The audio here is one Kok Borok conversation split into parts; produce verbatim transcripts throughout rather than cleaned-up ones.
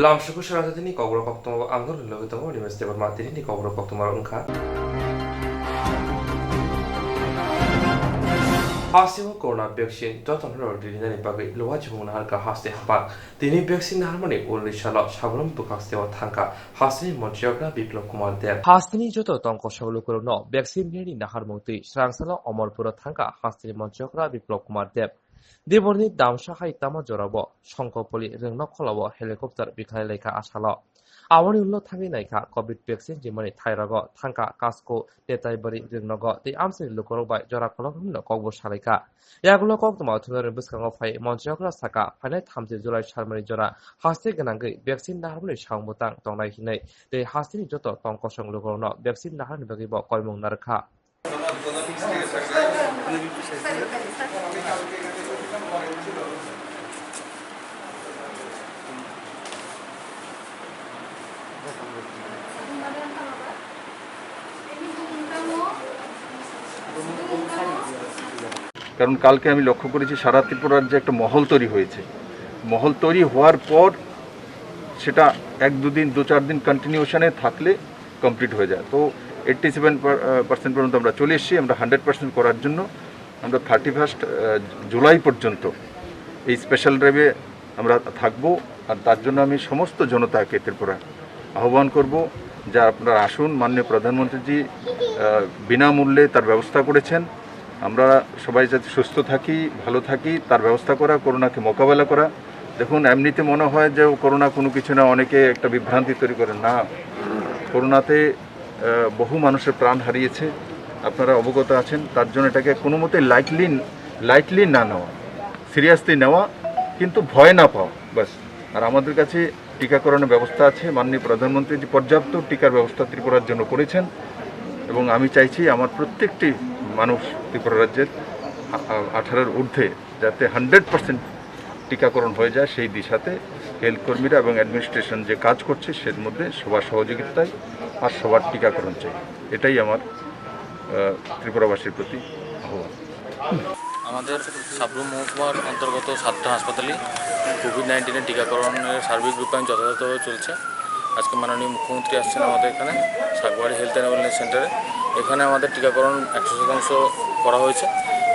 Lamsuku Saraswatini kokborok koktwma ang nokni logi tongo, Animesh Debbarma tinini kokborok koktwma wngkha. Hasteo corona vaccine joto no rinani bagwi luwa chibung naharkha haste haphang. Tini vaccine naharmani ulni salo sabrum bwkhak seo thangkha hasteni montriyagra Biplab Kumar Deb. Hasteni joto tongkosong lukurokno vaccine rinani naharmung twi swrangsalo Omorpuro thangkha hasteni montriyagra Biplab Kumar Deb. Diborni damsa hai tama jorabo Songkopoli rwngno kholao helicopter bikhlai laikha asalo. Aboni ulo thangwi naikha covid vaccine rimani thairogo thangkha Kasko, Tetaibari rwngnogo tei amchaini lukurok bai jora kolok romno kokbo salaikha. Yagulo koktwma thumnarni bwskango phai montriyagra saka phainai thamchi July salmani jora haste gwnangwi vaccine naharmani samung bwtang tongnai hinwi tei hasteni joto tongkosong lukurokno vaccine naharni bagwi bo koimung narwkha. কারণ কালকে আমি লক্ষ্য করেছি সারা ত্রিপুরার যে একটা মহল তৈরি হয়েছে, মহল তৈরি হওয়ার পর সেটা এক দুদিন, দু চার দিন কন্টিনিউশনে থাকলে কমপ্লিট হয়ে যায়। তো এইট্টি সেভেন পার্সেন্ট পর্যন্ত আমরা চলে এসেছি। আমরা হান্ড্রেড পার্সেন্ট করার জন্য আমরা থার্টি ফার্স্ট জুলাই পর্যন্ত এই স্পেশাল ড্রাইভে আমরা থাকবো। আর তার জন্য আমি সমস্ত জনতাকে ত্রিপুরা আহ্বান করব যে আপনারা আসুন। মাননীয় প্রধানমন্ত্রীজি বিনামূল্যে তার ব্যবস্থা করেছেন। আমরা সবাই যাতে সুস্থ থাকি, ভালো থাকি, তার ব্যবস্থা করা, করোনাকে মোকাবেলা করা। দেখুন, এমনিতে মনে হয় যে করোনা কোনো কিছু না, অনেকে একটা বিভ্রান্তি তৈরি করেন। না, করোনাতে বহু মানুষের প্রাণ হারিয়েছে, আপনারা অবগত আছেন। তার জন্য এটাকে কোনো মতে লাইটলি লাইটলি না নেওয়া, সিরিয়াসলি নেওয়া, কিন্তু ভয় না পাওয়া, ব্যাস। আর আমাদের কাছে টিকাকরণের ব্যবস্থা আছে। মাননীয় প্রধানমন্ত্রী যে পর্যাপ্ত টিকার ব্যবস্থা ত্রিপুরার জন্য করেছেন এবং আমি চাইছি আমার প্রত্যেকটি মানুষ ত্রিপুরা রাজ্যের আঠারোর ঊর্ধ্বে যাতে হান্ড্রেড পার্সেন্ট টিকাকরণ হয়ে যায়, সেই দিশাতে হেলথ কর্মীরা এবং অ্যাডমিনিস্ট্রেশন যে কাজ করছে, সের মধ্যে সবার সহযোগিতায় আর সবার টিকাকরণ চাই। এটাই আমার ত্রিপুরাবাসীর প্রতি আহ্বান। আমাদের সাবরুম মহকুমার অন্তর্গত সাতটা হাসপাতালই কোভিড নাইন্টিনের টিকাকরণের সার্বিক রূপায়ণ যথাযথভাবে চলছে। আজকে মাননীয় মুখ্যমন্ত্রী আসছেন আমাদের এখানে সাগবাড়ি হেলথ অ্যান্ড ওয়েলনেস সেন্টারে। এখানে আমাদের টিকাকরণ একশো শতাংশ করা হয়েছে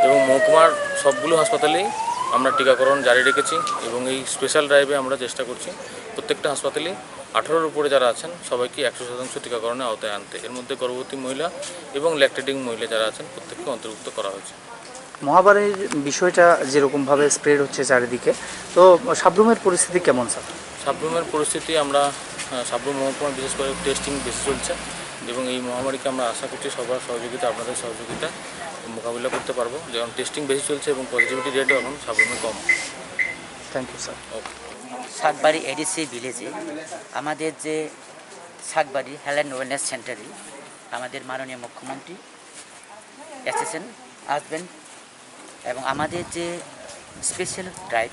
এবং মহকুমার সবগুলো হাসপাতালেই আমরা টিকাকরণ জারি রেখেছি এবং এই স্পেশাল ড্রাইভে আমরা চেষ্টা করছি প্রত্যেকটা হাসপাতালেই আঠারোর উপরে যারা আছেন সবাইকে একশো শতাংশ টিকাকরণের আওতায় আনতে। এর মধ্যে গর্ভবতী মহিলা এবং ল্যাকটেটিং মহিলা যারা আছেন প্রত্যেককে অন্তর্ভুক্ত করা হয়েছে। মহামারীর বিষয়টা যেরকমভাবে স্প্রেড হচ্ছে চারিদিকে, তো সাবরুমের পরিস্থিতি কেমন স্যার? সাবরুমের পরিস্থিতি আমরা সাবরুম মহকুমা বিশেষ করে টেস্টিং বেশি চলছে এবং এই মহামারীকে আমরা আশা করছি সবার সহযোগিতা, আপনাদের সহযোগিতা মোকাবিলা করতে পারবো। যেমন টেস্টিং বেশি চলছে এবং পজিটিভিটি রেটও এখন সাবরুমে কম। Thank you sir. Sagbari ADC ভিলেজে আমাদের যে সাগবাড়ি হেলথ অ্যান্ড ওয়েলনেস সেন্টারে আমাদের মাননীয় মুখ্যমন্ত্রী এসেছেন, আসবেন এবং আমাদের যে special drive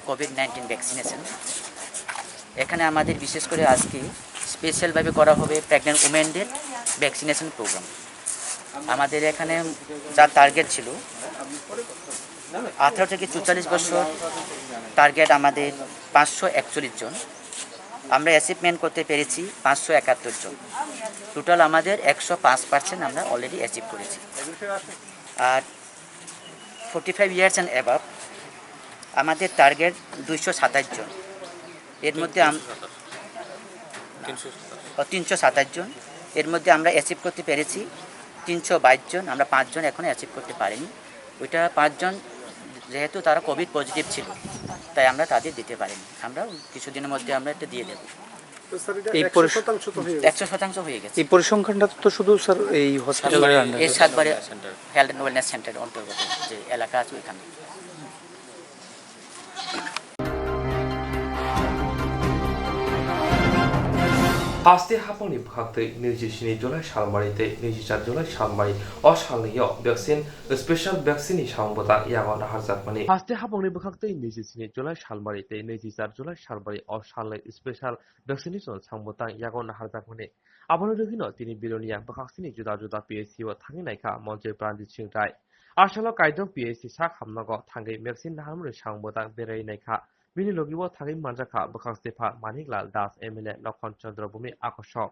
Covid nineteen vaccination, এখানে আমাদের বিশেষ করে আজকে স্পেশালভাবে করা হবে প্রেগনেন্ট উমেনদের ভ্যাকসিনেশন প্রোগ্রাম। আমাদের এখানে যা টার্গেট ছিল, আঠারো থেকে চুয়াল্লিশ বছর টার্গেট আমাদের পাঁচশো একচল্লিশ জন, আমরা অ্যাচিভমেন্ট করতে পেরেছি পাঁচশো একাত্তর জন। টোটাল আমাদের একশো পাঁচ পার্সেন্ট আমরা অলরেডি অ্যাচিভ করেছি। আর forty five years and above আমাদের টার্গেট দুইশো সাতাশ জন। এর মধ্যে আম- তিনশো সাতাশ জন। এর মধ্যে আমরা অ্যাচিভ করতে পেরেছি তিনশো বাইশ জন। আমরা পাঁচজন এখনও অ্যাচিভ করতে পারিনি। ওইটা পাঁচজন যেহেতু তারা কোভিড পজিটিভ ছিল, তাই আমরা তাদের দিতে পারিনি। আমরা কিছুদিনের মধ্যে আমরা এটা দিয়ে দেবো। তো স্যার, এটা এই একশো পরিস- শতাংশ তো হয়ে গেছে। একশো শতাংশ হয়ে গেছে। এই পরিসংখ্যানটা তো শুধু স্যার এই হসপিটালের আন্ডারে? এই সাতবারে হেলথ অ্যান্ড ওয়েলনেস সেন্টার অন্তর্গত যে এলাকা আছে ওইখানে। Haste hapangni bwkhaktwi niji sini July salmari tei niji char July salmari o salnio vaccine, special vaccine ni samung bwtang yago naharjakmani. Haste hapangni bwkhaktwi niji sini July salmari tei niji char July salmari o salnwi special vaccination samung bwtang yago naharjakmani. Abono rwgwino tini Bilonia bwkhaksini juda juda P H C o thangwi naikha Montri Pranjit Singh Rai. Asalo Kaidong P H C sak hamnago thangwi vaccine naharmani samung bwtang beraiwi naikha. Bini logi o thangwi manjakha bwkhak stepha Manik Lal Das, M L A Nokhon Chandra Bhumi, Akosok.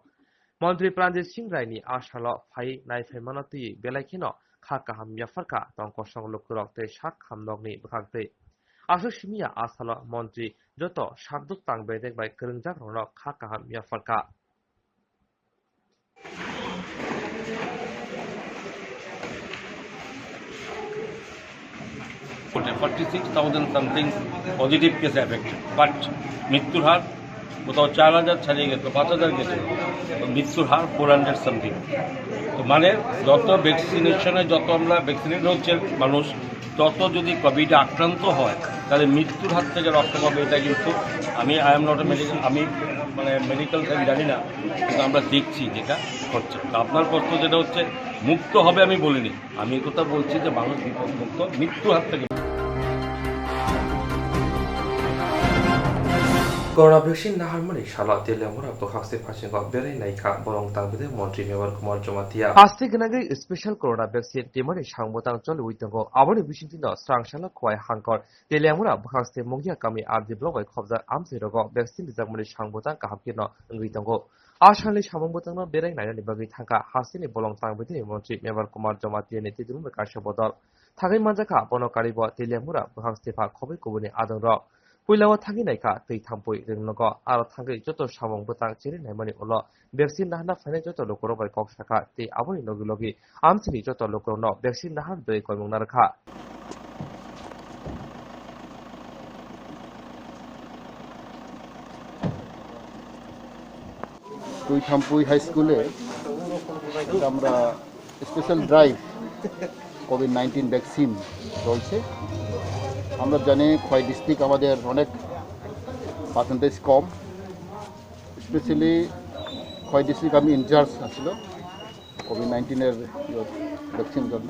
Montri Pranjit Singh Rai ni a salo phai nai phaimano twi belai kheno kha kaham yapharkha tong kosong lukurok tei sak ham nokni bwkhak twi. Aswk simiya a salo montri joto sakduk tang bedek bai kwrwngjak rokno kha kaham yapharkha. Forty six thousand something positive case affected, but মৃত্যুর হার কোথাও চার হাজার ছাড়িয়ে গেছে, পাঁচ হাজার গেছে, তো মৃত্যুর হার ফোর হান্ড্রেড সামথিং। তো মানে যত ভ্যাকসিনেশনে যত আমরা ভ্যাকসিনেট হচ্ছে মানুষ, তত যদি কোভিডে আক্রান্ত হয়, তাহলে মৃত্যুর হাত থেকে রক্ষা পাবে। এটা কিন্তু আমি, I am not a medical, আমি মানে মেডিকেল আমি জানি না, কিন্তু আমরা দেখছি যেটা হচ্ছে। তো আপনার প্রশ্ন যেটা হচ্ছে মুক্ত হবে, আমি বলিনি, আমি এই কথা বলছি যে মানুষ বিপদমুক্ত, মৃত্যুর হাত থেকে। Corona vaccine naharmani salo Teliamura bwkhakse phasingo berai naikha borong tangbide montri Mevar Kumar Jamatia. Haste gwnagwi special corona vaccine timani samung tang choliwi tongo. Aboni bisingtwino srang salo Khowai Hangkor Teliamura bwkhakse Mungya kami R D block bai khobjak amchai rogo vaccine rijakmani samung tang kaham kheno wngwi tongo. A salni samung bwtangno berai nainani bagwi thangkha hasteni bolong tangbidi montri Mevar Kumar Jamatia ni twidirokni kaisa bodol. Thangwi manjakha bono karibo Teliamura bwkhak stepha khobwi kubuni adongrok. Puilao thangwi naikha twi thampui rwngnogo, aro thangwi joto samung bwtang chiri naimani ulo vaccine nahana phainai joto lukurok bai kok sakha tei aboni logi logi amchini joto lukurokno vaccine nahar doi koimung narwkha. টুইথাম্পুই হাই স্কুলে একটা আমরা special drive Covid nineteen vaccine চলছে। আমরা জানি খোয়াই ডিস্ট্রিক্ট আমাদের অনেক পার্সেন্টেজ কম, স্পেশালি খোয়াই ডিস্ট্রিক্ট আমি ইনচার্জ আছিল কোভিড নাইন্টিনের ভ্যাকসিন জন্য।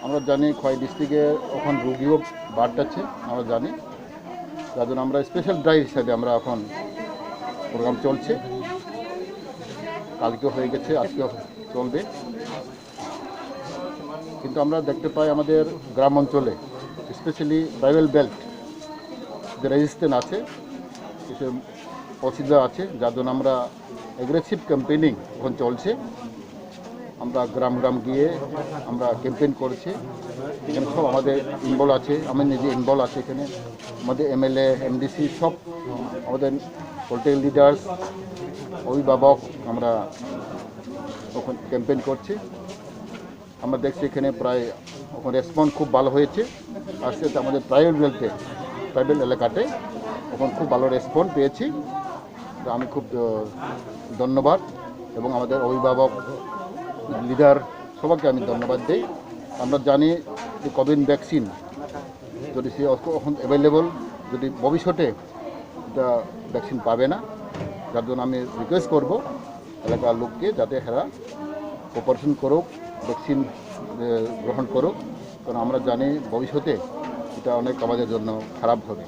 আমরা জানি খোয়াই ডিস্ট্রিক্টে এখন রুগীও বাড়তেছে, আমরা জানি, যার জন্য আমরা স্পেশাল ড্রাইভ হিসাবে আমরা এখন প্রোগ্রাম চলছে, কালকে হয়ে গেছে, আজকে চলবে। কিন্তু আমরা দেখতে পাই আমাদের গ্রাম অঞ্চলে, স্পেশালি ট্রাইবাল বেল্ট, যে রেজিস্ট্যান্স আছে, কিছু অসুবিধা আছে, যার জন্য আমরা অ্যাগ্রেসিভ ক্যাম্পেইনিং এখন চলছে। আমরা গ্রাম গ্রাম গিয়ে আমরা ক্যাম্পেইন করছি। এখানে সব আমাদের ইনভলভ আছে, আমি নিজে ইনভলভ আছি এখানে। আমাদের এমএলএ, এমডিসি, সব আমাদের পলিটিক্যাল লিডার্স, অভিভাবক, আমরা ওখানে ক্যাম্পেইন করছি। আমরা দেখছি এখানে প্রায় এখন রেসপন্স খুব ভালো হয়েছে। আস্তে আস্তে আমাদের ট্রাইবাল বেল্টে, ট্রাইবাল এলাকাতে এখন খুব ভালো রেসপন্স পেয়েছি। তো আমি খুব, আহ, ধন্যবাদ এবং আমাদের অভিভাবক, লিডার সবাইকে আমি ধন্যবাদ দিই। আমরা জানি যে কোভিড ভ্যাকসিন যদি সে অখ-, এখন অ্যাভেলেবল, যদি ভবিষ্যতে এটা ভ্যাকসিন পাবে না, যার জন্য আমি রিকোয়েস্ট করব এলাকার লোককে যাতে এরা অপারেশন করুক, ভ্যাকসিন, এ, গ্রহণ করুক, কারণ আমরা জানি ভবিষ্যতে এটা অনেক আমাদের জন্য খারাপ হবে।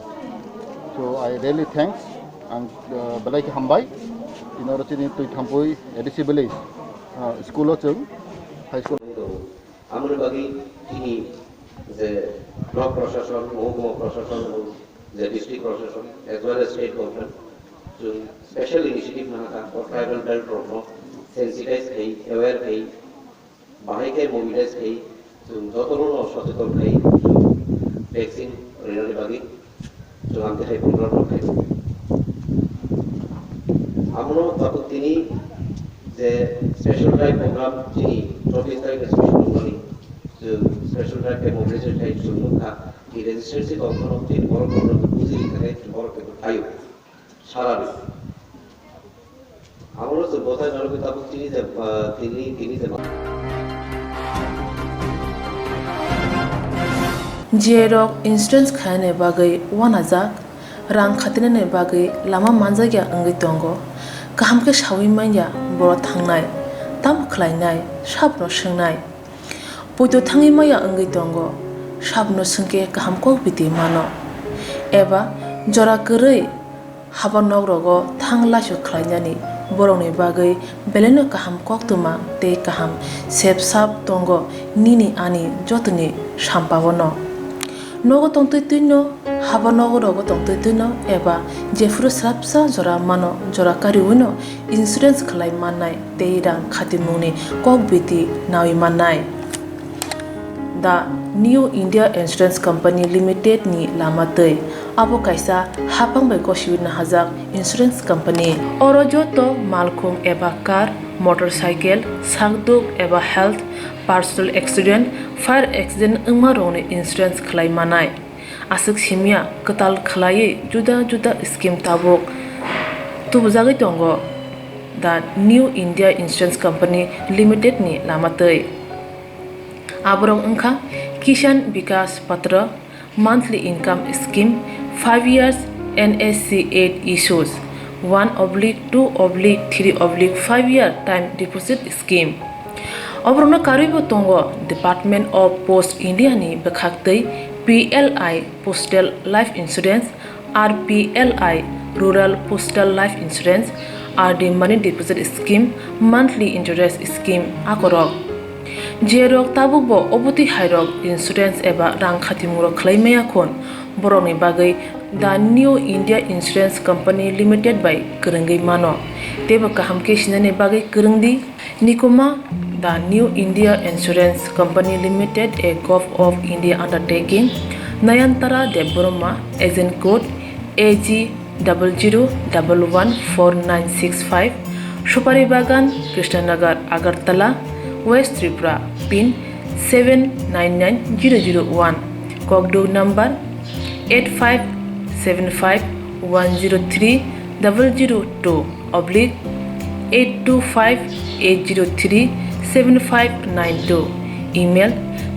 So I really thanks ang, uh, belai khe hambai. Tini oro chini Twithampui A D C village, uh, school o chwng high school. Amoni bagwi chini je block proshashon, mohokuma proshashon, je district proshashon, as well as state government, chwng special initiative nahakha o tribal belt rokno sensitize khai, aware khai, bahai khe mobilize khai, chwng jotono socheton khai, chwng vaccine rinani bagwi chwng amtwi hai program rok khai. Amono tabuk tini je special drive program chini chobbish tarikh special program ni chwng special drive khe mobilization khai chwng nukha, tini registration kok phano tini borok rokno buji rikha khe borok khe phaio. Sarani. Abo no chwng bwthai narwgwi tabuk tini je, ah, tini, tini je ma- G I rok insurance khainani bagwi uanajak, rang khatinani bagwi lama manjakya wngwi tongo. Kaham khe saui manya borok thangnai, tamo khlainai, sabno swngnai. Poito thangwi maya wngwi tongo, sabno swngkhe kaham kok biti mano. Eba jora kwrwi haba nok rogo thang laisu khlainani borokni bagwi belaino kaham koktwma tei kaham sep sap tongo nini ani jotoni sampao no. Nogo tongtwi twino, haba nogo rogo tongtwi twino eba jephuru srapsa jora mano, jora kariwino insurance khlai mannai tei rang khatimungni kok biti nawi mannai. The New India Insurance Company Limited ni lama twi. Abo kaisa haphang bai gosiwi nahajak insurance company. Oro joto malkhung eba car, motorcycle, sakduk eba health, personal accident, fire accident wngma rokni insurance khlai manai. Aswk simya kwtal khlaiwi juda juda scheme tabuk tubujagwi tongo the New India Insurance Company Limited ni lama twi. Aborok wngkha Kisan Vikas Patra, monthly income scheme, five years N S C eight issues, one oblique two oblique three oblique five year time deposit scheme. Oborokno karwibo tongo Department of Post India ni bwkhaktwi P L I Postal Life Insurance, R P L I Rural Postal Life Insurance, R D Money Deposit Scheme, Monthly Interest Scheme akorok. Jerok tabukbo obotwi hairok insurance eba rang khatimungrok khlai maya khun, borokni bagwi The New India Insurance Company Limited bai kwrwngwi mano. Teibo kaham khe sinani bagwi kwrwngdi. Nikuma, The New India Insurance Company Limited, a Gov of India undertaking, Nayantara Debbarma, agent code A G double zero double one four nine six five, Supari Bagan, Krishnanagar, Agartala, West Tripura, pin seven nine nine zero zero one, kokduk number eight five seven five one zero three double zero two oblique eight two five eight zero three seven five nine two, email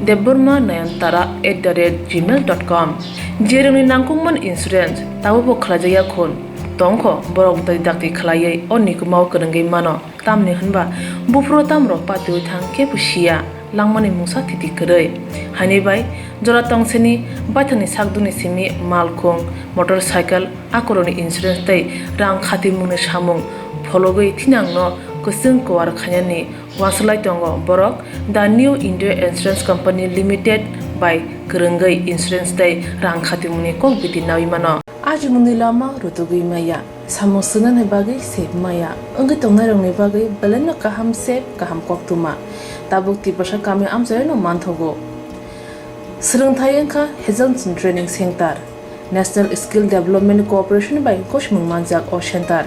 debbarma nayantara at the rate gmail dot com. Jerokni nangkukmani insurance tabukbo khlaijakya khun tongkho, borok dakti dakti khlaiwi o nikumao kwrwngwi mano, tamni hwnba buphuru tamrok patiwi thang kebo siya. Langmani mungsa thiti kwrwi. Haini bai jora tongsini baithangni sakdukni simi malkhung, motorcycle, akorokni insurance tei rang khatimungni samung phologwi thinangno kwchwng kuar khainani uansuk lai tongo borok. The New India Insurance Company Limited bai kwrwngwi insurance tei rang khatimungni kok biti nawi mano. Ajimungni lama rutugwi maya. Samung swngnani bagwi sep maya wngwi tongnairokni bagwi belaino kaham sep, kaham koktwma tabuk Tiprasa kami amchaino manthogo. Swrwngthai wngkha Hazelson Training Center. National Skill Development Corporation bai gosimung manjak o center.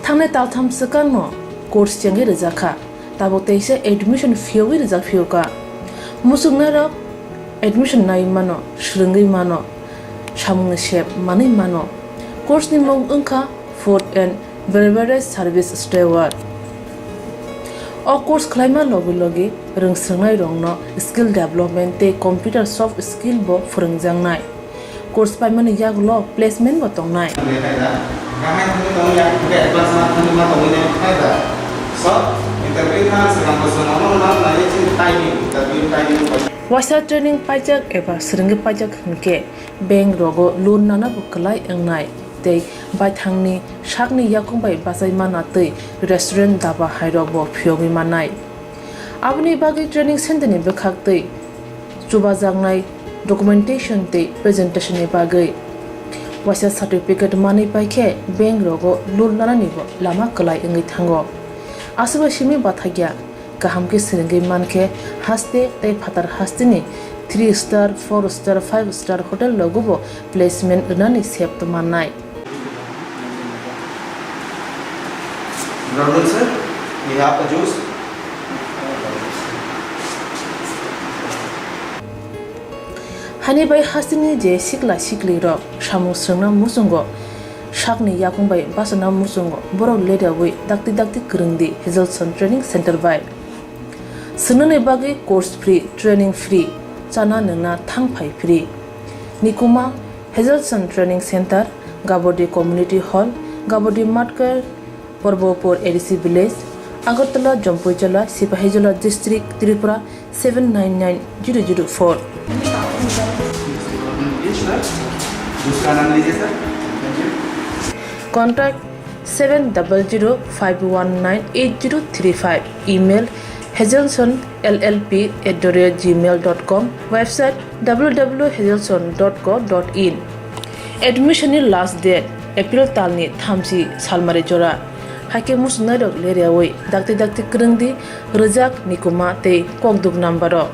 Thangnai taltham swkangno course chengwi rwjakha. Tabuk teisa admission phiyogwi rijak phiyokha. Muchungnairok admission nai mano, swrwngwi mano, samungni sep manwi mano. Course ni mung wngkha Food and Beverage Service Steward. O course khlaima logi logi rwngswrwngnairokno skill development tei computer soft skill bo phwrwngjaknai. Course paimani yagulo placement bo tongnai. Waisa training paijak eba swrwngwi paijak hwnkhe bank rogo loan nana bo kwlai wngnai tei baithangni sakni yakung bai bachai mana tei restaurant, daba hairok bo phiyogwi mannai. Aboni bagwi training center ni bwkhak tei chubajaknai documentation tei presentation ni bagwi waisa certificate manwi paikhe bank rogo loan nanani bo lama kwlai wngwi thango. Aswk bai simi bathakya kaham khe swrwngwi mankhe haste tei phatar hasteni three star, four star, five star hotel rogo bo placement rwnani sep mannai. Brother sir, we have a juice. Hani bai hasteni je sikla siklirok samung swrwngna muchungo sakni yakung bai bachana muchungo borok ledawi dakti dakti kwrwngdi Hazelson Training Center bai. Swngnani bagwi course free, training free, chana nwngna thangphai free. Nikuma Hazelson Training Center, Gabodi Community Hall, Gabodi Matkar, Porbopur A D C Village, Agartala, Jampuijala, Sipahijola District, Tripura seven nine nine zero zero four. Contact seven double zero five one nine eight zero three five, email Hazelson L L P at the rate gmail dot com, website w w w hazelson dot co dot in. Admission ni last date April talni thamsi salmari jora. Haikhe muchungnairok leriawi dakti dakti kwrwngdi rwjak, nikuma tei kokduk number o.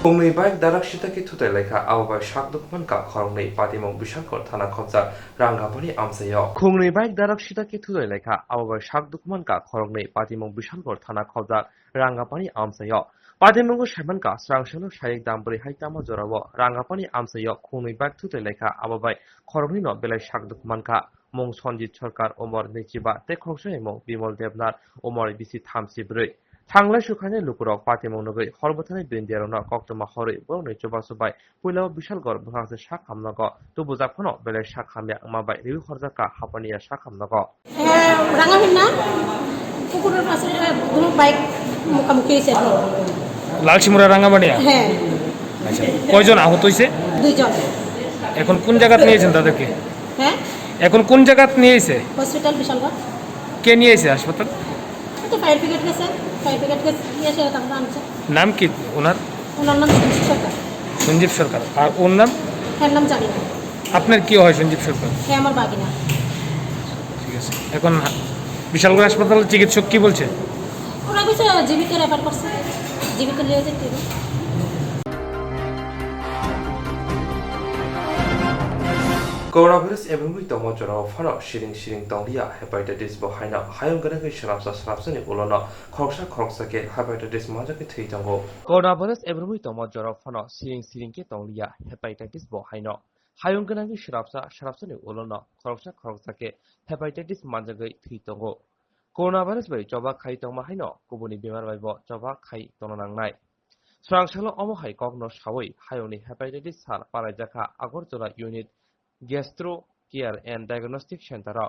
Khungnwi bike darak sita khe thutai laikha, abo bai sak dukhuman kha khoroknwi, patimung Bishalgarh thana khopjak Rangapani amchaio. Khungnwi bike darak sita khe thutai laikha, abo bai sak dukhuman kha khoroknwi, patimung Bishalgarh thana khopjak Rangapani amchaio. Patimungo saimankha, srang salo sayik dam bwrwi hai tamo jorao Rangapani amchaio khungnwi bike thutai laikha, abo bai khoroknwino belai sak dukhuman kha. Mung Sanjit Sarkar, umor nwichiba, tei khoroksa ni mung Bimal Debnath, umor bisi thamsi bwrwi. Thanglai sukhaini lukurok patimung nugwi hor bwthani bindiarokno koktwma horwi borokni chubachu bai puilao Bishalgarh bwkhakse sak hamnogo tubujak phano belai sak hamya wngma bai riwi horjak kha hapaniya sak hamnogo. Ranga Hinna, পুকুরের পাশে কোনো বাইক মুখামুখি হয়েছে আর কি। লালশিমুরা রাঙ্গামাটিয়া? হ্যাঁ। আচ্ছা, কয়জন আহত হয়েছে? দুইজন। এখন কোন জায়গাত নিয়ে গেছেন তাদেরকে? হ্যাঁ। এখন কোন জায়গাত নিয়ে এসে? হসপিটাল বিশালগড়। কে নিয়ে এসে হাসপাতাল? এই তো ফায়ার ব্রিগেড গেছে, ফায়ার ব্রিগেড গেছে, নিয়ে এসে তারপরে আনছে। নাম কি ওনার? ওনার নাম সঞ্জীব সরকার। সঞ্জীব সরকার। আর ওর নাম? এর নাম জানি না। আপনার কি হয় সঞ্জীব সরকার? সে আমার বাগিনা। ঠিক আছে। এখন হা-, বিশালগড় হাসপাতালের চিকিৎসক কি বলছে? ওরা কিছু জিবিতে রেফার করছে, জিবিতে নিয়ে যেতে হবে। Coronavirus ebrumwi tongma jorao phano siring siring tongliya hepatitis bo haino hayung gwnangwi swnamsa swnamsani ulono khoroksa khoroksa khe hepatitis manjagwi thwi tongo. Coronavirus ebrumwi tongma jorao phano siring siring khe tongliya hepatitis bo haino hayung gwnangwi swnamsa swnamsani ulono khoroksa khoroksa khe hepatitis manjagwi thwi tongo. Coronavirus bai choba khai tongma haino kubuni bemar bai bo choba khai tongna nangnai. Swrang salo omo hai kokno sawi hayungni hepatitis sal palaijak kha Agartala unit Gastro Care and Diagnostic Center o.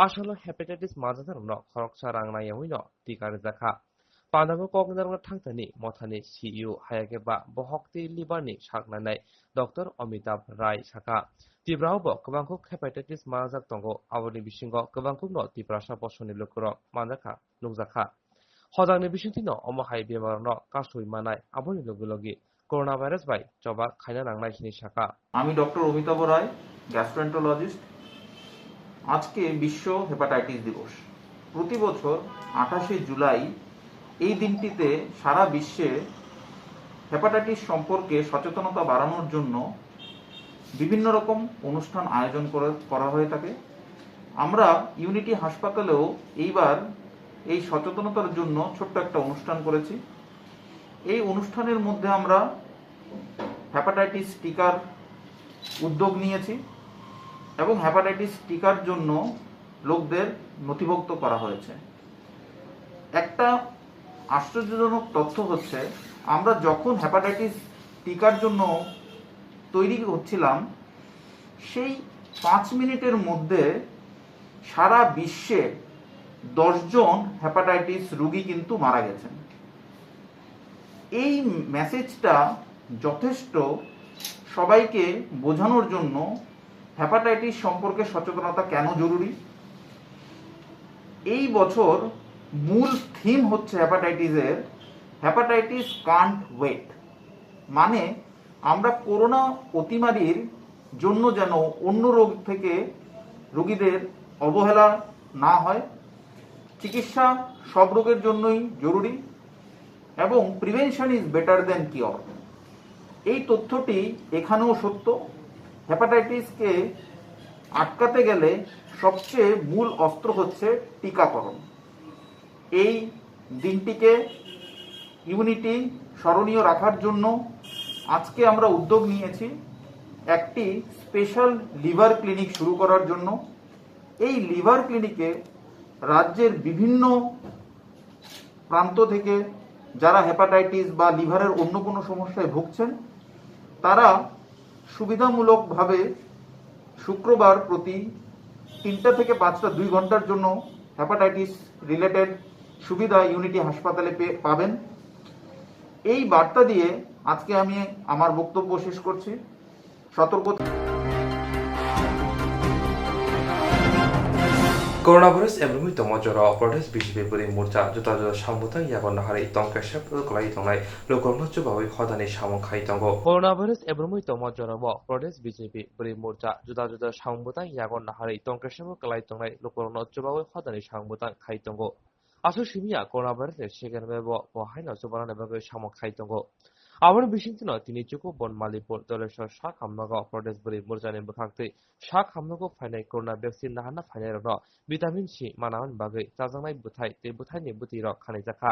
Asalo hepatitis manjaknairokno khoroksa rang nangyawi no tika rijak kha. Pandabo kok narwkna thangthani mothani C E O hayakhe ba bohok tei liver ni sak nainai Doctor Amitabh Rai sakha, Tripura o bo kwbangkuk hepatitis manjak tongo, aboni bisingo kwbangkukno Tiprasa bosongni lukurok manjakha, nukjakha. Hojagni bisingtwino omo hai bemarno kasui manai, aboni logi logi coronavirus bai choba khaina nangnai hwnwi sakha. আমি ডক্টর অমিতাভ রায়, গ্যাস্ট্রোএন্টারোলজিস্ট। আজকে বিশ্ব হেপাটাইটিস দিবস। প্রতি বছর আঠাশে জুলাই এই দিনটিতে সারা বিশ্বে হেপাটাইটিস সম্পর্কে সচেতনতা বাড়ানোর জন্য বিভিন্ন রকম অনুষ্ঠান আয়োজন করে, করা হয়ে থাকে। আমরা ইউনিটি হাসপাতালেও এইবার এই সচেতনতার জন্য ছোট্ট একটা অনুষ্ঠান করেছি। এই অনুষ্ঠানের মধ্যে আমরা হেপাটাইটিস টিকার উদ্যোগ নিয়েছি এবং হেপাটাইটিস টিকার জন্য লোকদের নথিভুক্ত করা হয়েছে। একটা আশ্চর্যজনক তথ্য হচ্ছে, আমরা যখন হেপাটাইটিস টিকার জন্য তৈরি হচ্ছিলাম, সেই পাঁচ মিনিটের মধ্যে সারা বিশ্বে দশ জন হেপাটাইটিস রোগী কিন্তু মারা গেছেন। এই মেসেজটা যথেষ্ট সবাইকে বোঝানোর জন্য হেপাটাইটিস সম্পর্কে সচেতনতা কেন জরুরি। এই বছর মূল থিম হচ্ছে হেপাটাইটিসের, Hepatitis Can't Wait। মানে, আমরা করোনা অতিমারির জন্য যেন অন্য রোগ থেকে রোগীদের অবহেলা না হয়। চিকিৎসা সব রোগের জন্যই জরুরি এবং prevention is better than cure। এই তথ্যটি এখানেও সত্য। হেপাটাইটিসকে আটকাতে গেলে সবচেয়ে মূল অস্ত্র হচ্ছে টিকাকরণ। এই দিনটিকে ইউনিটি স্মরণীয় রাখার জন্য আজকে আমরা উদ্যোগ নিয়েছি একটি স্পেশাল লিভার ক্লিনিক শুরু করার জন্য। এই লিভার ক্লিনিকে রাজ্যের বিভিন্ন প্রান্ত থেকে যারা হেপাটাইটিস বা লিভারের অন্য কোনো সমস্যায় ভুগছেন, তারা সুবিধামূলকভাবে শুক্রবার প্রতি তিনটা থেকে পাঁচটা, দুই ঘন্টার জন্য হেপাটাইটিস রিলেটেড সুবিধা ইউনিটি হাসপাতালে পে-, পাবেন। এই বার্তা দিয়ে আজকে আমি আমার বক্তব্য শেষ করছি। সতর্ক। Coronavirus ebrumwi tongma jorao Pradesh B J P bwrwi morcha juda juda samung bwtang yago naharwi tongkhe sep kwlai tongnai lukurokno chubawi hodani samung khai tongo. Coronavirus ebrumwi tongma jorao Pradesh B J P bwrwi morcha juda juda samung bwtang yago naharwi tongkhe sep kwlai tongnai lukurokno chubawi hodani samung bwtang khai tongo. Aswk simi ya coronavirus ni second wave o bo haino chubanani bagwi samung khai tongo. Aboni bisingtwi no tini chuku Bonmalipur Doleswar sak hamnago Pradesh bwrwi morchani bwkhaktwi sak hamnago phainai corona vaccine naharna phainairokno vitamin C manamani bagwi chajaknai bwthai tei bwthaini bwtwirok khanijakha.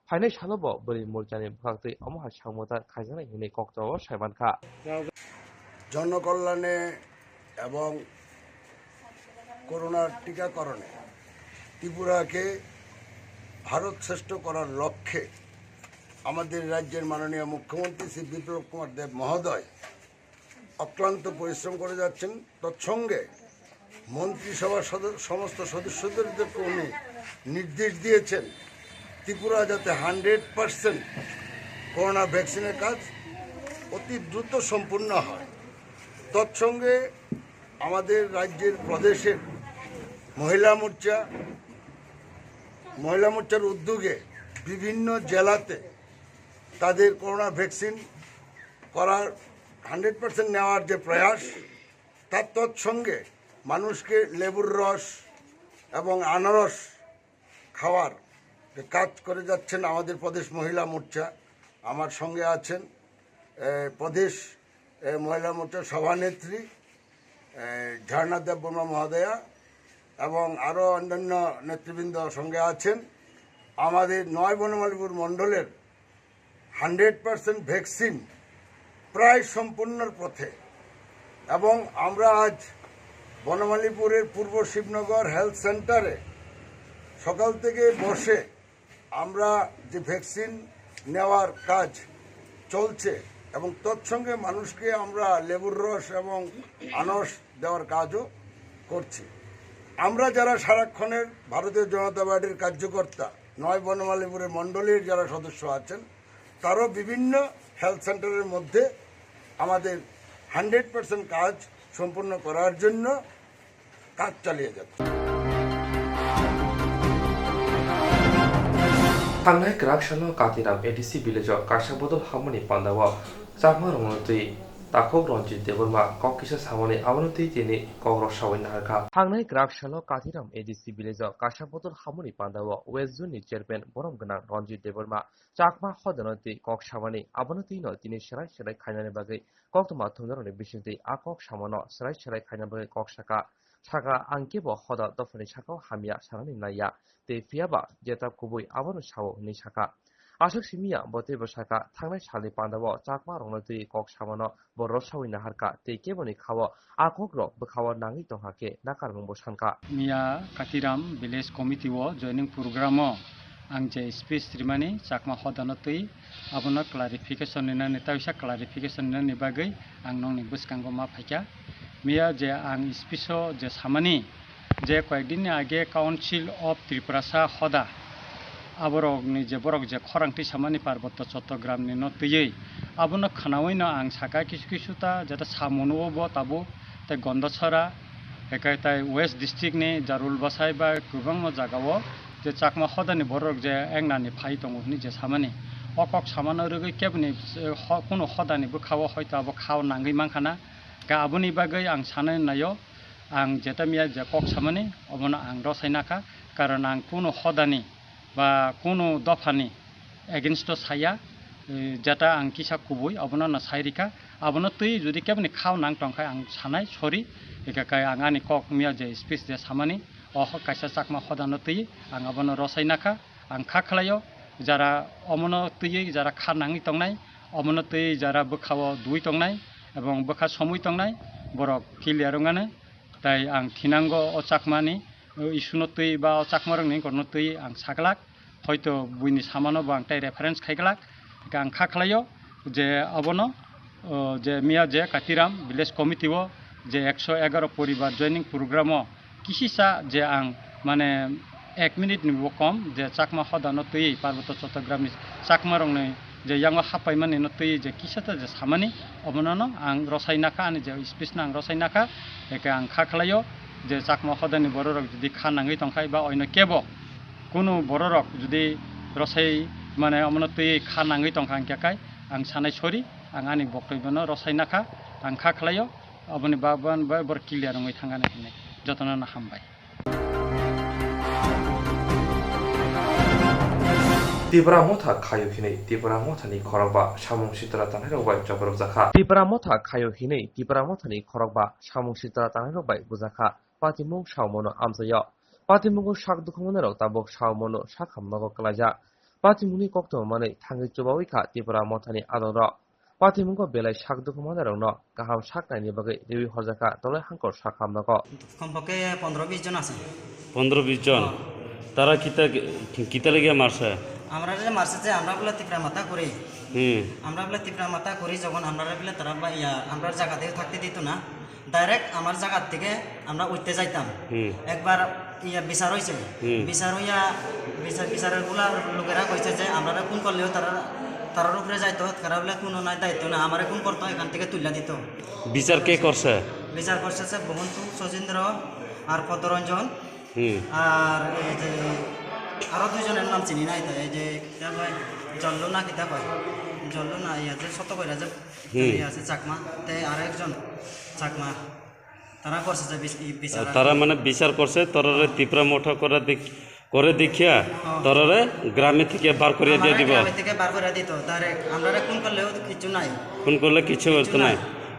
Phainai salo bo bwrwi morchani bwkhaktwi omo hai samung bwtang khaijaknai hwnwi koktwmao saimankha. জনকল্যাণে এবং করোনার টিকাকরণে ত্রিপুরাকে ভারত শ্রেষ্ঠ করার লক্ষ্যে আমাদের রাজ্যের মাননীয় মুখ্যমন্ত্রী শ্রী বিপ্লব কুমার দেব মহোদয় অক্লান্ত পরিশ্রম করে যাচ্ছেন। তৎসঙ্গে মন্ত্রিসভার সদ-, সমস্ত সদস্যদেরকে উনি নির্দেশ দিয়েছেন ত্রিপুরা যাতে হান্ড্রেড পার্সেন্ট করোনা ভ্যাকসিনের কাজ অতি দ্রুত সম্পূর্ণ হয়। তৎসঙ্গে আমাদের রাজ্যের প্রদেশের মহিলা মোর্চা, মহিলা মোর্চার উদ্যোগে বিভিন্ন জেলাতে তাদের করোনা ভ্যাকসিন করার হান্ড্রেড পার্সেন্ট নেওয়ার যে প্রয়াস, তার তৎসঙ্গে মানুষকে লেবুর রস এবং আনারস খাওয়ার যে কাজ করে যাচ্ছেন আমাদের প্রদেশ মহিলা মোর্চা, আমার সঙ্গে আছেন, এ, প্রদেশ, এ, মহিলা মোর্চার সভানেত্রী, এ, ঝর্ণা দেববর্মা মহোদয়া এবং আরও অন্যান্য নেতৃবৃন্দ সঙ্গে আছেন। আমাদের নয় বনমালীপুর মণ্ডলের হান্ড্রেড পার্সেন্ট ভ্যাকসিন প্রায় সম্পূর্ণর পথে এবং আমরা আজ বনমালীপুরের পূর্ব শিবনগর হেলথ সেন্টারে সকাল থেকে বসে আমরা যে ভ্যাকসিন নেওয়ার কাজ চলছে এবং তৎসঙ্গে মানুষকে আমরা লেবুর রস এবং আনারস দেওয়ার কাজও করছি। আমরা যারা সারাক্ষণের ভারতীয় জনতা পার্টির কার্যকর্তা, নয় বনমালীপুরের মণ্ডলীর যারা সদস্য আছেন, তারাও বিভিন্ন হেলথ সেন্টারের মধ্যে আমাদের হান্ড্রেড পার্সেন্ট কাজ সম্পূর্ণ করার জন্য কাজ চালিয়ে যাচ্ছে। Thangnai kwrak salo Katiram A D C village o kaisa bodol hamoni pandao chakma rwngno twi takhuk Ranjit Debbarma kok kisa samani abono twi tini kok rw sawi naharkha. Thangnai kwrak salo Katiram A D C village o kaisa bodol hamoni pandao West Zone ni chairman borom gwnang Ranjit Debbarma chakma hodano twi kok samani abono twi no tini serai serai khainani bagwi koktwma thumnarokni bisingtwi a kok samano serai serai khaina bagwi kok saka. Saka ang kebo hoda dophani sakao hamya sanani naiya, tei phiyaba jeta kubui abono sao hwnwi saka. Aswk simiya bo teibo saka, thangnai salni pandao chakma rokno twi kok samano bo rwsawi naharkha tei keboni khao a kokrok bwkhao nangwi tongkha khe nakarmung bo sankha. Miya Katiram Village Committee o joining program o ang je speech rimani chakma hodano twi abono clarification rinani, tei waisa clarification rinani bagwi ang nokni bwskango ma phaikha. Miya je ang speech o je samani je koyekdin ni age Council of Tiprasa hoda aborokni je borok je khorang twi samani Parbotto Chottogramni no twiwi abono khwnawino ang saka kisu kisu ta jeta samuno bo tabuk tei Gondasara, ekai tei West District ni Jarul Bwsai bai kwbangma jagao je chakma hodani borok je engnani phai tongo hwnwi je samani. O kok samano rwgwi keboni, eh, ho-, kunu hodani bwkhao hoito abo khao nangwi mankha na. Khe aboni bagwi ang sanani naio, ang jeta miya je kok samani, obono ang rwsai nakha, karon ang kunu hodani ba kunu dophani against o saya, eh, jeta ang kisa kubui, obono no sai rikha. Abono twi jodi keboni khao nang tongkha ang sanai, sorry, eka kai ang ani kok miya je speech je samani, o ho kaisa chakma hodano twi ang abono rwsai nakha. Ang kha khlaio, jara omono twiwi jara kha nangwi tongnai, omono twi jara bwkhao dui tongnai, ebong bwkha somwi tongnai, borok clear wngmani. Tai ang thinango o chakmani, o issue no twi ba o chakmarokni korno twi ang saglak, hoito buini samano bo ang tai reference khaiglak. Ang kha khlaio je abono, o, je miya je Katiram Village Committee o je ekso egaroh poribar joining program o kisisa je ang mane ek minute ni bo kom je chakma hodano twi Parbotto Chottogramni chakmarokni je yango happaimani no twi je kisa ta je samani, obono no ang rosai nakha, ani je speech no ang rosai nakha, eke ang kha khlaio je Chakma hodani bororok jodi kha nangwi tongkha eba oino kebo kunu bororok jodi rosai mane omono twi kha nangwi tongkha hingkhe kai ang sanai sorry, ang ani boktobyo no rosai nakha, ang kha khlaio, oboni bagwi bor clear wngwi thangani hinwi jotono no hambai. Tipra Motha khayo hinwi Tipra Mothani khorokba samung sitra tangnairok bai choprwkjakha. Tipra Motha khayo hinwi Tipra Mothani khorokba samung sitra tangnairok bai bujakha. Patimung saomono amchaio. Patimungo sak dukhumanirok tabuk saomono sakham nogo kwlaijak. Patimungni koktwma manwi thangwi chubawi kha Tipra Mothani adongrok. Patimungo belai sak dukhumanirokno kaham sak naini bagwi riwi horjakha Dolai Hangkor sakham nogo. কমপক্ষে পনেরো বিশ জন আছে। পনেরো বিশ জন। তারা কিতা কিতা লেগে মারছে? আমরা যে মারছে যে আমরা বলে তিপ্রা মাথা করি, হুম আমরা বলে তিপ্রা মাথা করি, যখন আমরা বলে তারা বা ইয়া আমরা জায়গা থেকে থাকতে দিত না, ডাইরেক্ট আমার জায়গা থেকে আমরা উঠতে যাইতাম। হুম একবার ইয়া বিচার হয়েছে, হুম। বিচার হইয়া বিচার বিচারের গুলা লোকেরা কইছে যে আমরা কোন করলেও তারা তারার উপরে যাইতো, তারা বলে কোনো নাই দায়িত্ব না, আমারে কোন করতো এখান থেকে তুলে দিত। বিচার কে করছে? বিচার করছে যে বহন্তু সজীন্দ্র আর পদ্মরঞ্জন হুম আর এই যে আরো দুইজনের নাম চিনি নাই তো, এই যে কিতা কয় জল্লু না কিতা কয়, জল্লু না ইয়া যে শত কইরা যে হুম। আছে চাকমা, তে আর একজন চাকমা, তারা করছে যে বিচ- ই বিচার আর তারা কি। মানে বিচার করছে তোরারে তিপ্রা মথা করে দেখ- করে দেখিয়া তোরারে গ্রামে থেকে বার করিয়া দিয়ে আমারে দিব। গ্রামে থেকে বার করে দিত ডাইরেক্ট, আমরা কোন করলেও কিছু নাই। খুন করলে কিছু হতো নাই।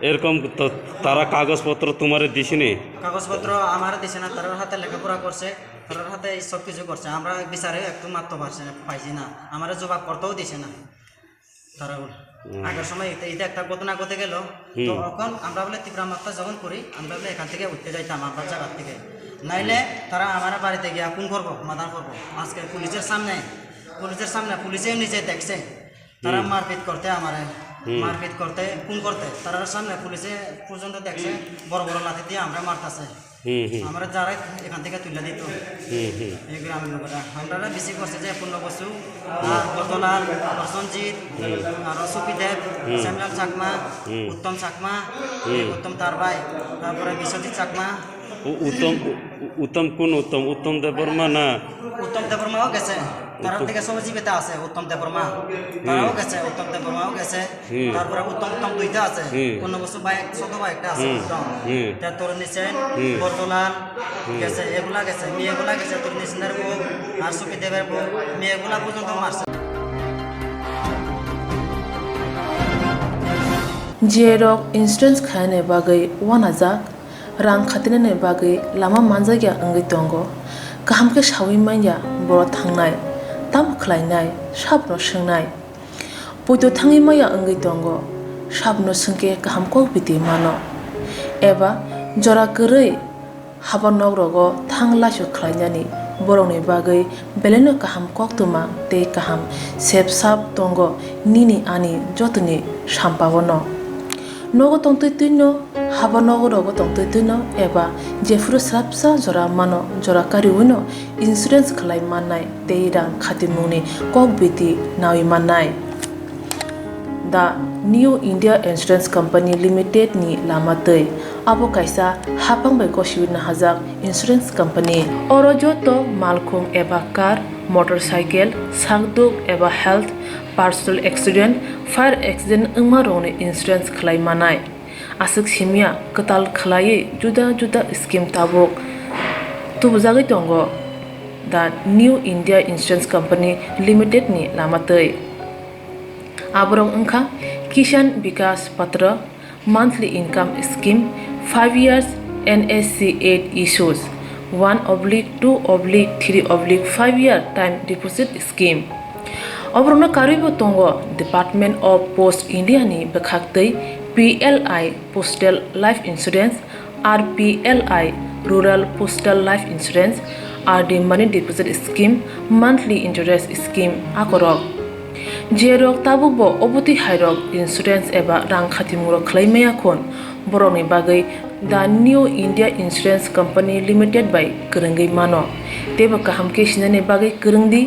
এরকম তো তারা কাগজপত্র তোমারে দিছিনি? কাগজপত্র আমার দিছে না, তারার হাতে লেখাপড়া করছে, তারার হাতে সব কিছু করছে, আমরা বিচারে একটু মাত্র পারছে না, পাইছি না, আমারে জবাব করতেও দিছে না। তারা আগের সময় এটা এটা একটা ঘটনা ঘটে গেল, তো এখন আমরা বলে তিপ্রা মাথা যখন করি, আমরা বলে এখান থেকে উঠতে যাইতাম আমরা জায়গা থেকে, নাইলে তারা আমার বাড়িতে গিয়া খুন করবো, মার্ডার করবো। আজকে পুলিশের সামনে, পুলিশের সামনে পুলিশেও নিজে দেখছে, তারা মারপিট করতে আমারে, মারপিট করতে, খুন করতে, তারার সামনে পুলিশে পর্যন্ত দেখছে, বড় বড় লাঠি দিয়ে আমরা মারতাছে। হুম হুম আমরা যারা এখান থেকে তুলে দিত হুম হুম এই গ্রামের লোকেরা, আমরা বেশি করছে যে পূর্ণবসু, আর বর্তলাল, প্রসঞ্জিৎ, আর সুপিদেব, শ্যামলাল চাকমা, উত্তম চাকমা, এই উত্তম তারবাই, তারপরে বিশ্বজিৎ চাকমা। উ- উত্তম উ- উত্তম কোন উত্তম? উত্তম দেববর্মা না? উত্তম দেববর্মাও গেছে, তার থেকে সহযোগিতা আছে উত্তম দেববর্মা, তারাও গেছে, উত্তম দেববর্মাও গেছে। তারপরে উত্তম উত্তম দুইটা আছে, পূর্ণবসু ভাই, ছোট ভাই একটা আছে, উত্তম। হুম। তার তরুণী সেন, বর্তলাল গেছে, এগুলা গেছে, মেয়েগুলা গেছে, তরুণী সেনের বউ আর সুখী দেবের বউ, মেয়েগুলা পর্যন্ত মারছে। Jerok insurance khainani bagwi uanajak, rang khatinani bagwi lama manjakya wngwi tongo. Kaham khe saui manya borok thangnai, tamo khlainai, sabono swngnai. Poito thangwi maya wngwi tongo, sabono swngkhe kaham kok biti mano. Eba jora kwrwi haba nok rogo thang laisu khlainani borokni bagwi belaino kaham koktwma tei kaham sep sap tongo nini ani jotoni sampao no. Nogo tongtwi twino, haba nogo rogo tongtwi twino eba jephuru swrapsa jora mano jora kariwino insurance khlai mannai tei rang khatimungni kok biti naui mannai. The New India Insurance Company Limited ni lama twi. Abo kaisa haphang bai gosiwi nahajak insurance company. Oro joto malkhung eba car, motorcycle, sakduk eba health, personal accident, fire accident wngma rokni insurance khlai manai. Aswk simya kwtal khlaiwi juda juda scheme tabuk tubujagwi tongo The New India Insurance Company Limited ni lama twi. Aborok wngkha Kisan Vikas Patra, monthly income scheme, five years N S C eight issues, one oblique two oblique three oblique five year time deposit scheme. Oborokno karwibo tongo Department of Post India ni bwkhak twi P L I Postal Life Insurance, R P L I Rural Postal Life Insurance, R D Money Deposit Scheme, Monthly Interest Scheme akorok. Jerok tabukbo obotwi hairok insurance eba rang khatimungrok khlai maya khun, borokni bagwi The New India Insurance Company Limited bai kwrwngwi mano. Teibo kaham khe sinani bagwi kwrwngdi.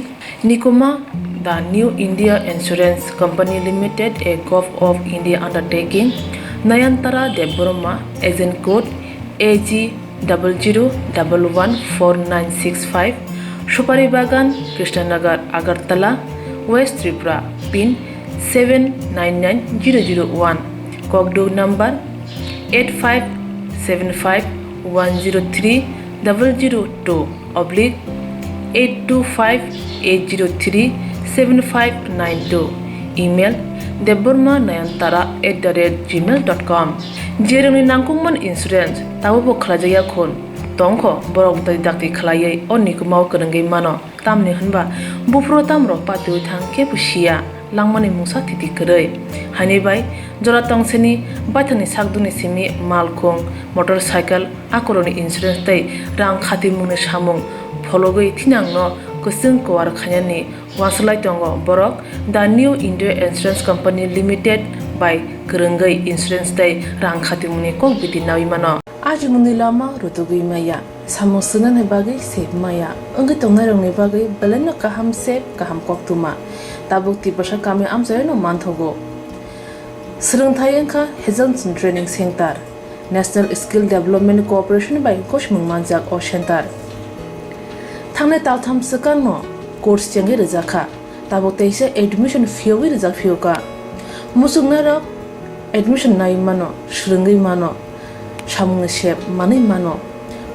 Nikoma The New India Insurance Company Limited, a Govt of India undertaking, Nayantara Debbarma, agent code A G double zero double one four nine six five, Supari Bagan, Krishnanagar, Agartala, West Tripura, pin seven nine nine zero zero one, Kokduk number eight five seven five one zero three double zero two oblique eight two five eight zero three seven five nine two, email debbarma nayantara at the rate gmail dot com. Jerwngni nangkukmani insurance tabukbo khlaijakya khun tongkho, borok dakti khlaiwi o nikumao kwrwngwi mano. Tamni hwnba buphuru tamrok patiwi thang kebo siya, langmani mungsa thiti kwrwi. Haini bai jora tongsini baithangni sakdukni simi malkhung, motorcycle, akorokni insurance tei rang khatimungni samung phologwi thinangno kwchwng kuar khainani uansukhlai tongo borok. The New India Insurance Company Limited bai kwrwngwi insurance tei rang khatimungni kok bidi naui mano. Ajimungni lama rutugwi maya, samung swngnani bagwi sep maya, wngwi tongnairokni bagwi belaino kaham sep, kaham koktwma. Tabuk Tiprasa kami amchaino manthogo. Swrwngthai wngkha Hazelson Training Center, National Skill Development Corporation bai gosimung manjak o center. Thangnai taltham swkangno course chengwi rwjakha, tabuk teisa admission phiyogwi rwjak phiyokha. Muchungnairok admission nai mano, swrwngwi mano, samungni sep manwi mano.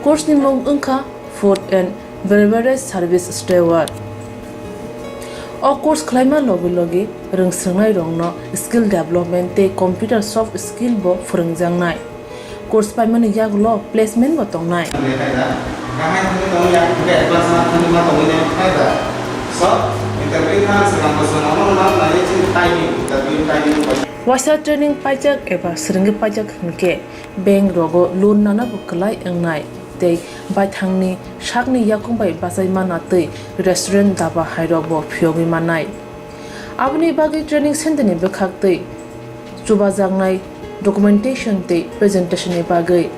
Course ni mung wngkha Food and Beverage Service Steward. O course khlaima logi logi rwngswrwngnairokno skill development tei computer soft skill bo phwrwngjaknai. Course paimani yagulo placement bo tongnai. Waisa training paijak eba swrwngwi paijak hwnkhe bank rogo loan nanabo kwlai wngnai tei baithangni sakni yakung bai bachai mana twi restaurant, daba hairokbo phiyogwi mannai. Aboni bagwi training center ni bwkhak twi chubajaknai documentation tei presentation ni bagwi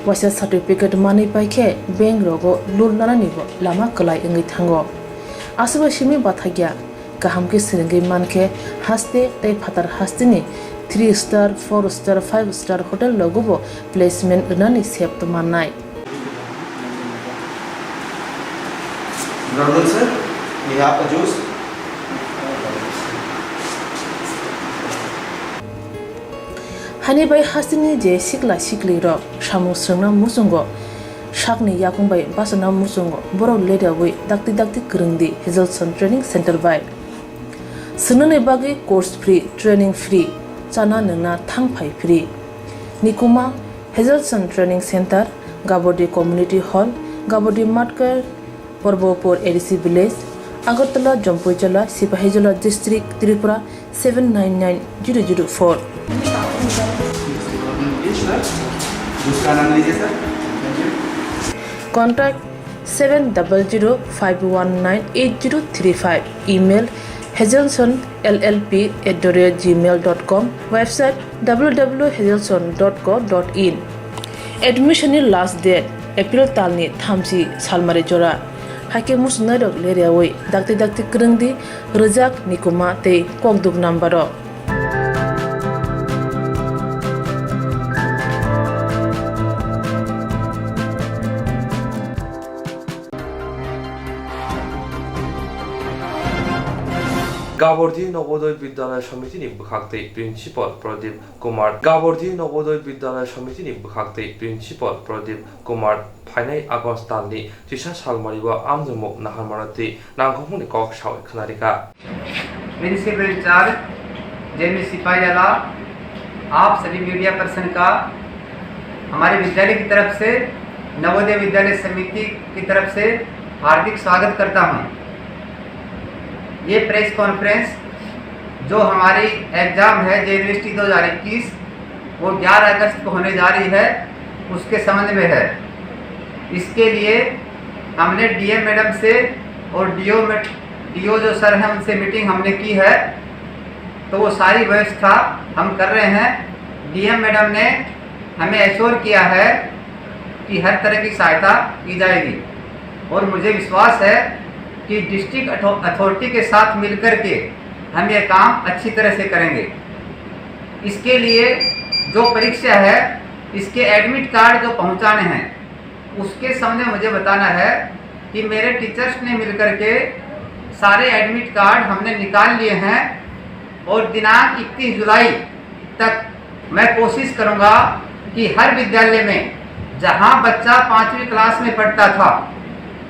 waisa certificate manwi paikhe bank rogo loan nananibo lama kwlai wngwi thango. Aswk bai simi bathakya, kaham khe swrwngwi mankhe haste tei phatar hasteni three star, four star, five star hotel rogobo placement rwnani sep mannai. Good afternoon, sir. We have a juice. Hani bai hasteni je sikla siklirok samung swrwngna muchungo, sakni yakung bai bachana muchungo, borok leriawi dakti dakti kwrwngdi Hazelson Training Center bai. Swngnani bagwi course free, training free, chana nwngna thang phai free. Nikuma, Hazelson Training Center, Gabordi Community Hall, Gabordi Matkar, Porbopur A D C Village, Agartala, Jampuijala, Sipahijola District, Tripura seven nine nine zero zero four. Contact seven double zero five one nine eight zero three five. Email hazelson L L P at the rate gmail dot com. Website W W W hazelson dot co dot in. Admission ni last date April talni thamchi salmari jora. Haikhe muchungnairok leriawi dakti dakti kwrwngdi rwjak nikuma tei kokduk number o. Gabordi Nogodoi Bidyalaya Somitini bwkhaktwi Principal Pradip Kumar. Gabordi Nogodoi Bidyalaya Somitini bwkhaktwi Principal Pradip Kumar phainai August talni chisa salmario amjwngmung naharmano twi nangkukmani kok sawi khwnarikha. Principal incharge JMV Sipahijala, आप सभी media person का हमारे विद्यालय की तरफ से, नवोदय विद्यालय समिति की तरफ से हार्दिक स्वागत करता हूँ। ये प्रेस कॉन्फ्रेंस जो हमारी एग्जाम है जेएनवीएसटी दो हज़ार इक्कीस, वो ग्यारह अगस्त को होने जा रही है, उसके संबंध में है। इसके लिए हमने डीएम मैडम से और डीओ में, डीओ जो सर हैं उनसे मीटिंग हमने की है, तो वो सारी व्यवस्था हम कर रहे हैं। डीएम मैडम ने हमें एश्योर किया है कि हर तरह की सहायता की जाएगी और मुझे विश्वास है कि डिस्ट्रिक्ट अथॉरिटी के साथ मिलकर के हम ये काम अच्छी तरह से करेंगे। इसके लिए जो परीक्षा है, इसके एडमिट कार्ड जो पहुंचाने हैं, उसके सामने मुझे बताना है कि मेरे टीचर्स ने मिलकर के सारे एडमिट कार्ड हमने निकाल लिए हैं और दिनांक इकतीस जुलाई तक मैं कोशिश करूंगा कि हर विद्यालय में जहां बच्चा पाँचवीं क्लास में पढ़ता था,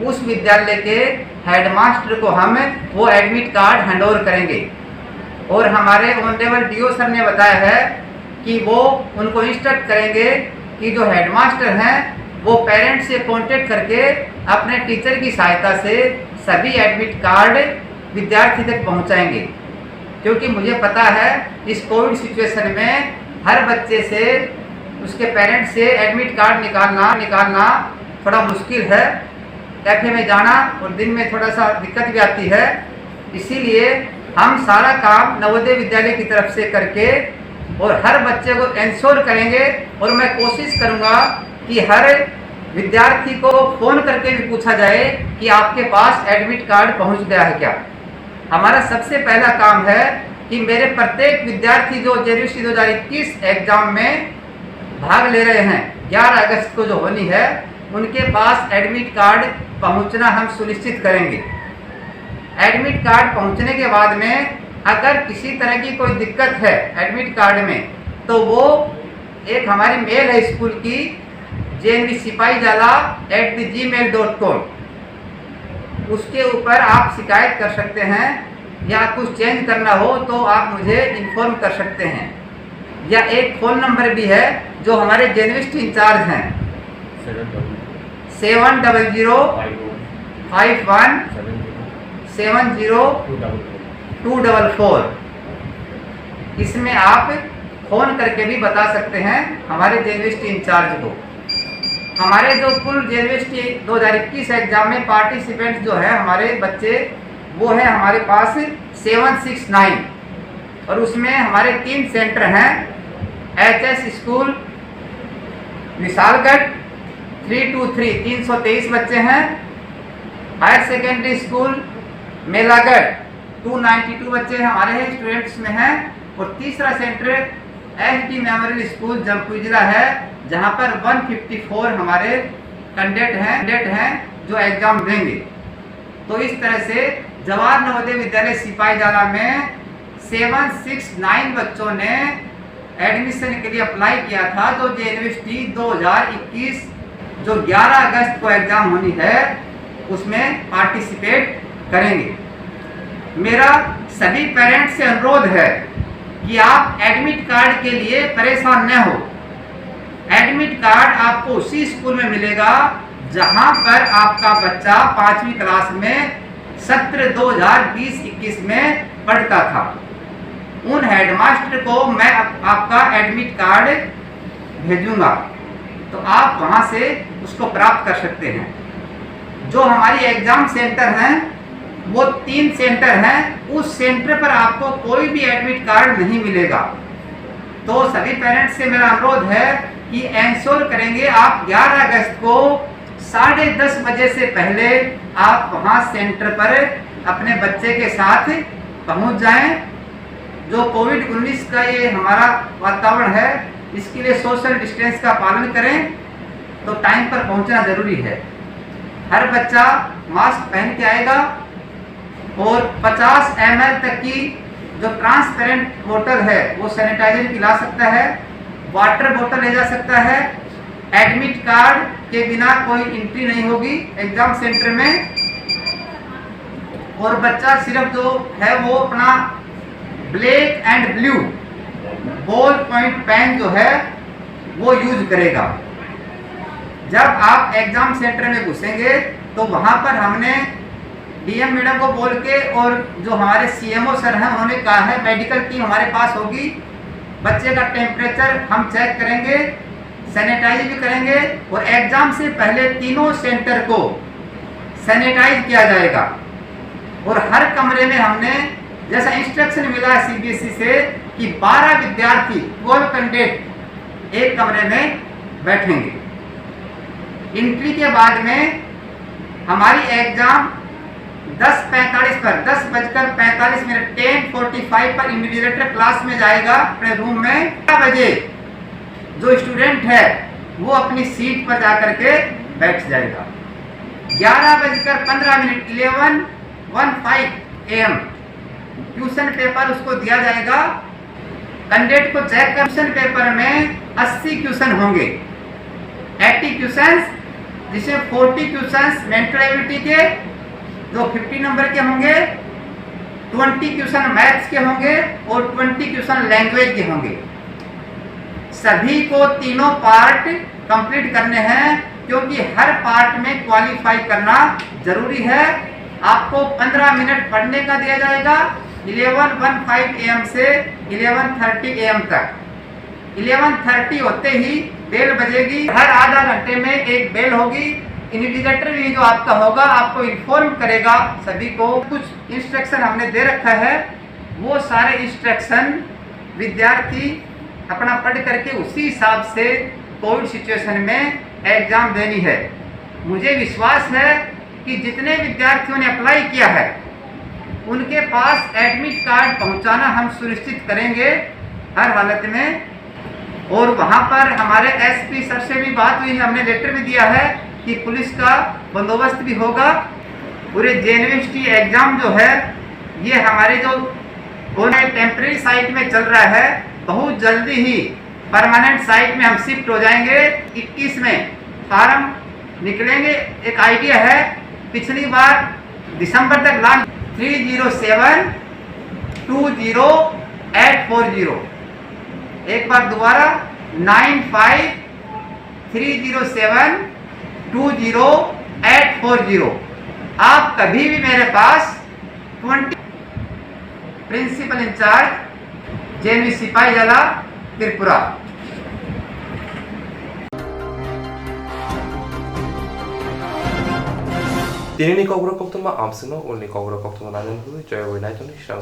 उस विद्यालय के हेडमास्टर को हम वो एडमिट कार्ड हैंड ओवर करेंगे। और हमारे ऑनरेबल डीओ सर ने बताया है कि वो उनको इंस्ट्रक्ट करेंगे कि जो हेडमास्टर हैं, वो पेरेंट्स से कॉन्टेक्ट करके अपने टीचर की सहायता से सभी एडमिट कार्ड विद्यार्थी तक पहुंचाएंगे, क्योंकि मुझे पता है इस कोविड सिचुएशन में हर बच्चे से, उसके पेरेंट्स से एडमिट कार्ड निकालना निकालना थोड़ा मुश्किल है। कैफे में जाना और दिन में थोड़ा सा दिक्कत भी आती है, इसीलिए हम सारा काम नवोदय विद्यालय की तरफ से करके और हर बच्चे को इंश्योर करेंगे। और मैं कोशिश करूंगा कि हर विद्यार्थी को फोन करके भी पूछा जाए कि आपके पास एडमिट कार्ड पहुंच गया है क्या। हमारा सबसे पहला काम है कि मेरे प्रत्येक विद्यार्थी जो जेएनवीएसटी दो हज़ार इक्कीस एग्जाम में भाग ले रहे हैं, ग्यारह अगस्त को जो होनी है, उनके पास एडमिट कार्ड पहुंचना हम सुनिश्चित करेंगे। एडमिट कार्ड पहुंचने के बाद में अगर किसी तरह की कोई दिक्कत है एडमिट कार्ड में, तो वो एक हमारी मेल है स्कूल की, जेएनवी सिपाही जाला at the gmail dot com, उसके ऊपर आप शिकायत कर सकते हैं, या कुछ चेंज करना हो तो आप मुझे इन्फॉर्म कर सकते हैं। या एक फ़ोन नंबर भी है जो हमारे जेएनवीएसटी इंचार्ज हैं, seven double zero five one seven zero two double four. इसमें आप फ़ोन करके भी बता सकते हैं हमारे जेएनवीएसटी इंचार्ज को। हमारे जो कुल जेएनवीएसटी दो हज़ार इक्कीस एग्जाम में पार्टिसिपेंट्स जो है हमारे बच्चे, वो है हमारे पास सेवन सिक्स नाइन, और उसमें हमारे तीन सेंटर हैं, HS school Vishalgarh three two three, तीन सौ तेईस बच्चे हैं, higher secondary school Melaghar two ninety two बच्चे हमारे हैं, स्टूडेंट्स में हैं, और तीसरा centre SD memorial school Jamkuijala है, जहां पर वन फिफ्टी फ़ोर हमारे कैंडिडेट हैं, कैंडिडेट हैं जो एग्जाम देंगे। तो इस तरह से जवाहर नवोदय विद्यालय सिपाही जाला में सेवन सिक्स नाइन बच्चों ने एडमिशन के लिए अप्लाई किया था, जो जेएनवीएसटी दो हज़ार इक्कीस जो ग्यारह अगस्त को एग्जाम होनी है, उसमें पार्टिसिपेट करेंगे। मेरा सभी पेरेंट्स से अनुरोध है कि आप एडमिट कार्ड के लिए परेशान न हो। एडमिट कार्ड आपको उसी स्कूल में मिलेगा जहां पर आपका बच्चा पाँचवीं क्लास में सत्र दो हज़ार बीस इक्कीस में पढ़ता था। उन हेडमास्टर को मैं आप, आपका एडमिट कार्ड भेजूंगा, तो आप वहां से उसको प्राप्त कर सकते हैं। जो हमारी एग्जाम सेंटर हैं, वो तीन सेंटर हैं, उस सेंटर पर आपको कोई भी एडमिट कार्ड नहीं मिलेगा। तो सभी पेरेंट्स से मेरा अनुरोध है कि एंश्योर करेंगे आप ग्यारह अगस्त को साढ़े दस बजे से पहले आप वहां सेंटर पर अपने बच्चे के साथ पहुंच जाएं। जो कोविड उन्नीस का ये हमारा वातावरण है, इसके लिए सोशल डिस्टेंस का पालन करें, तो टाइम पर पहुंचना जरूरी है। हर बच्चा मास्क पहन के आएगा और पचास एमएल तक की जो ट्रांसपेरेंट बोतल है, वो सैनिटाइजर की ला सकता है, वाटर बोतल ले जा सकता है। एडमिट कार्ड के बिना कोई एंट्री नहीं होगी एग्जाम सेंटर में। और बच्चा सिर्फ जो है, वो अपना black and blue ball point pen जो है, वो यूज करेगा। जब आप एग्जाम सेंटर में घुसेंगे, तो वहां पर हमने डीएम मैडम को बोल के, और जो हमारे सीएमओ सर हैं, उन्होंने कहा है, मेडिकल टीम हमारे पास होगी, बच्चे का टेम्परेचर हम चेक करेंगे, सैनिटाइज भी करेंगे, और एग्जाम से पहले तीनों सेंटर को सैनिटाइज किया जाएगा। और हर कमरे में हमने, जैसा इंस्ट्रक्शन मिला है सीबीएसई से, कि बारह विद्यार्थी, ट्वेल्व कैंडिडेट, एक कमरे में बैठेंगे। एंट्री के बाद में हमारी एग्जाम दस पैंतालीस पर, दस बजकर पैंतालीस मिनट, टेन फोर्टी फाइव पर इन्विजिलेटर क्लास में जाएगा अपने रूम में। बारह बजे जो स्टूडेंट है वो अपनी सीट पर जाकर के बैठ जाएगा। ग्यारह बजकर पन्द्रह मिनट, eleven one five A M, question paper उसको दिया जाएगा। कैंडिडेट को चेक कर, क्वेश्चन पेपर में अस्सी क्वेश्चन होंगे, एटी क्वेश्चंस, जिसमें फोर्टी क्वेश्चंस मेंटल एबिलिटी के, जो फिफ्टी नंबर के होंगे, ट्वेंटी क्वेश्चन मैथ्स के होंगे और ट्वेंटी क्वेश्चन लैंग्वेज के होंगे। सभी को तीनों पार्ट कंप्लीट करने हैं, क्योंकि हर पार्ट में क्वालिफाई करना जरूरी है। आपको पन्द्रह मिनट पढ़ने का दिया जाएगा, eleven one five A M से इलेवन थर्टी ए एम तक। इलेवन थर्टी होते ही बेल बजेगी। हर आधा घंटे में एक बेल होगी। इन्विजिलेटर भी जो आपका होगा, आपको इन्फॉर्म करेगा सभी को। कुछ इंस्ट्रक्शन हमने दे रखा है, वो सारे इंस्ट्रक्शन विद्यार्थी अपना पढ़ करके उसी हिसाब से कोविड सिचुएशन में एग्जाम देनी है। मुझे विश्वास है कि जितने विद्यार्थियों ने अप्लाई किया है, उनके पास एडमिट कार्ड पहुंचाना हम सुनिश्चित करेंगे हर हालत में। और वहां पर हमारे एसपी सर से भी बात हुई है, हमने लेटर भी दिया है कि पुलिस का बंदोबस्त भी होगा। पूरे J N V T exam जो है, ये हमारे जो टेम्परेरी साइट में चल रहा है, बहुत जल्दी ही परमानेंट साइट में हम शिफ्ट हो जाएंगे। इक्कीस में फॉर्म निकलेंगे। एक आइडिया है, पिछली बार दिसंबर तक last, three zero seven two zero eight four zero. एक बार दोबारा, nine five three zero seven two zero eight four zero. आप कभी भी मेरे पास twenty principal incharge J N V Sepahijala Tripura. Tini ni kokborok koktwma amswkno ulni kokborok koktwma nangmani hwnwi joyaboi naitokni srang.